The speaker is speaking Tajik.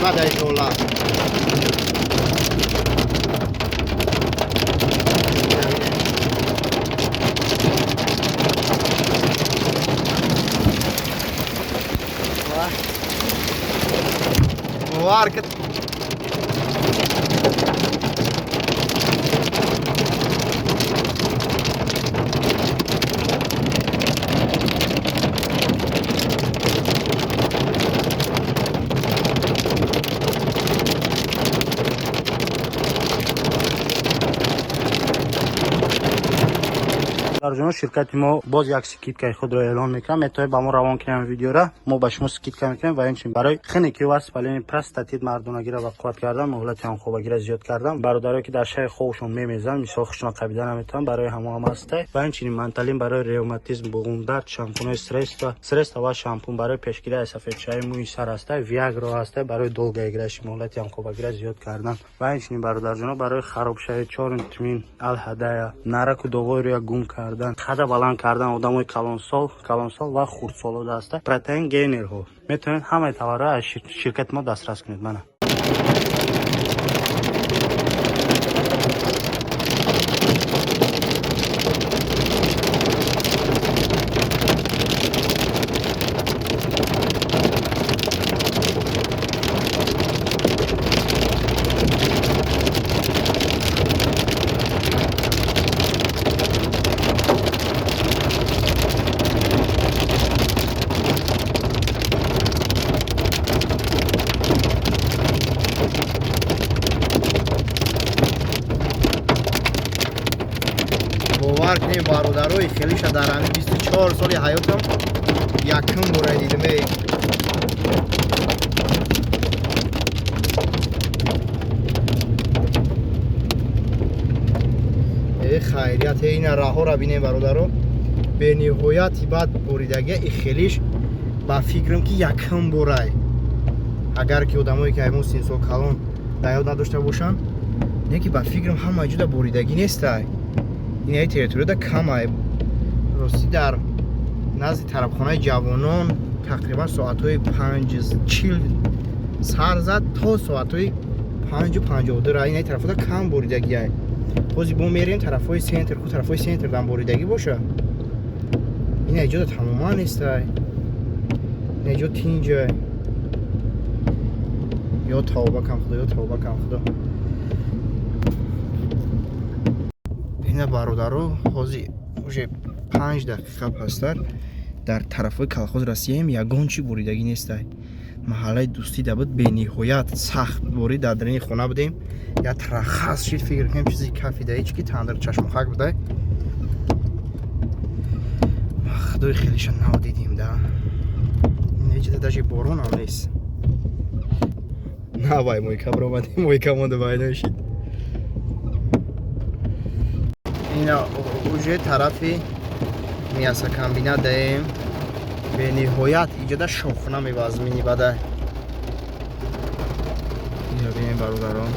Бадай жола. Бовар кад. Ҷоно, ширкати мо боз як скидкаи худро эълон мекунам. Метавонед ба мо равон кунем видеора, мо ба шумо скидка мекунем. Ва инчунин барои хунукӣ ва воспаление простатит, мардонагиро ба қувват кардан, муҳлати ҳамхобагиро зиёд кардан, бародарое ки дар шаби хобшон мемезанд, мисол хушона қабида наметавонанд, барои ҳамо ҳам ҳастай. Ва инчунин манталин барои ревматизм, буғумдард, шампунҳои средства ва шампун барои пешгирӣ аз сафедшавии мӯи сар ҳастай, виагро ҳастай барои долгоиграющий, муҳлати ҳамхобагиро зиёд кардан. Ва инчунин, бародарҷоно, барои харобшавии чорумтмин алҳадая, нараку доғои рӯя гум кардан, қада баланд кардан, одамои калонсол ва хурдсоло даста протеин гейнерҳо, метавонед ҳамаи товарҳо аз ширкати мо дастрас кунед. Мана. Бовар кунем, бародарои, хелиша дар ҳамин 24 соли ҳаётам якум бора дидам. Э, хайрият, ина раҳоро бинем, бародаро, бениҳояти бад боридагия. И хелиш ба фикрам ки якум борай. Агар ки одамое ки аймон синсол калон дар ёд надошта бошанд, не ки ба фикрам ҳама ҷуда боридагӣ нестай. Ин территорияда камай. Ростӣ, дар назди тарабхонаи ҷавонон тақрибан соатҳои 5:40 сар зад то соатҳои 5:52. Ин тарафода кам боридагиай. Ҳозир бо мерем тарафҳои центр ку, тарафҳои центр дам боридагӣ боша. Ин ҷода тамоман нестай, ин ҷо тинҷай. Ё тавба кам, худо, ё тавба кам, худо. Ина, бародаро, ҳозир уже 5 дақиқа пастар дар тарафҳои колхоз расидаем. Ягон чӣ боридагӣ нестай. Маҳаллаи Дӯстӣ да буд, бениҳоят сахт борид. Дар дарини хона будем, як трахас шид, фикр кунем чизи кафида, ҳеч ки тандир чашмохак будай. Худои, хелиша нав дидим да. Ҳеҷ даже боронам нест. На вай, мойка биромадем, мойка монда, вайна шид. Ина уже тарафи мясокомбинат даем. Бениҳоят иҷода шохна мевазмини бада. Ина бинем, бародарон.